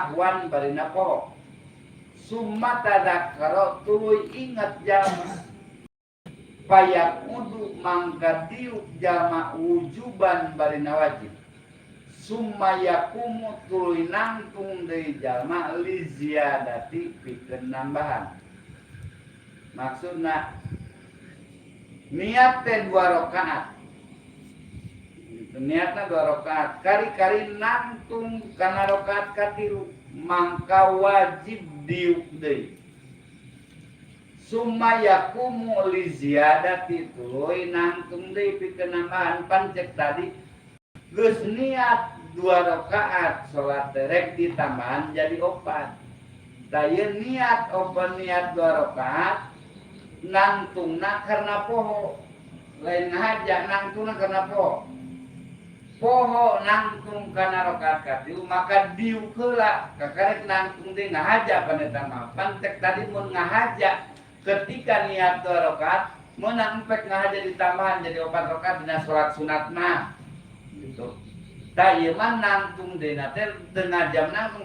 Sahwan barina poho. Summa tadzakkara tuluy ingat jalma. Fayaqudu mangka diuk jalma wujuban barina wajib. Summa yaqumu tuluy nangtung deui jalma li ziyadati pikeun nambahan. Maksudna niat teh dua rakaat. Gitu, niatna dua rakaat, kari-kari nangtung kana rakaat katilu, mangka wajib diuk deui. Summa yaqumu li ziyadati tuluy nangtung deui pikeun nambahan. Pan cek tadi geus niat dua rakaat salat, rek ditambahan jadi opat. Tah, ieu niat opat, niat dua rakaat, nangtungna karena poho, lain ngahaja, nangtungna karena poho. Poho nangtung kana rakaat katilu, maka diuk heula, kakarek nangtung deui ngahaja. Pan eta mah, pan cek tadi mun ngahaja ketika niat dua rakaat meunang empek ngahaja ditambahan jadi opat rakaat dina salat sunat mah gitu. Tah, ieu mah nangtung deui teh tengah jam nangtung.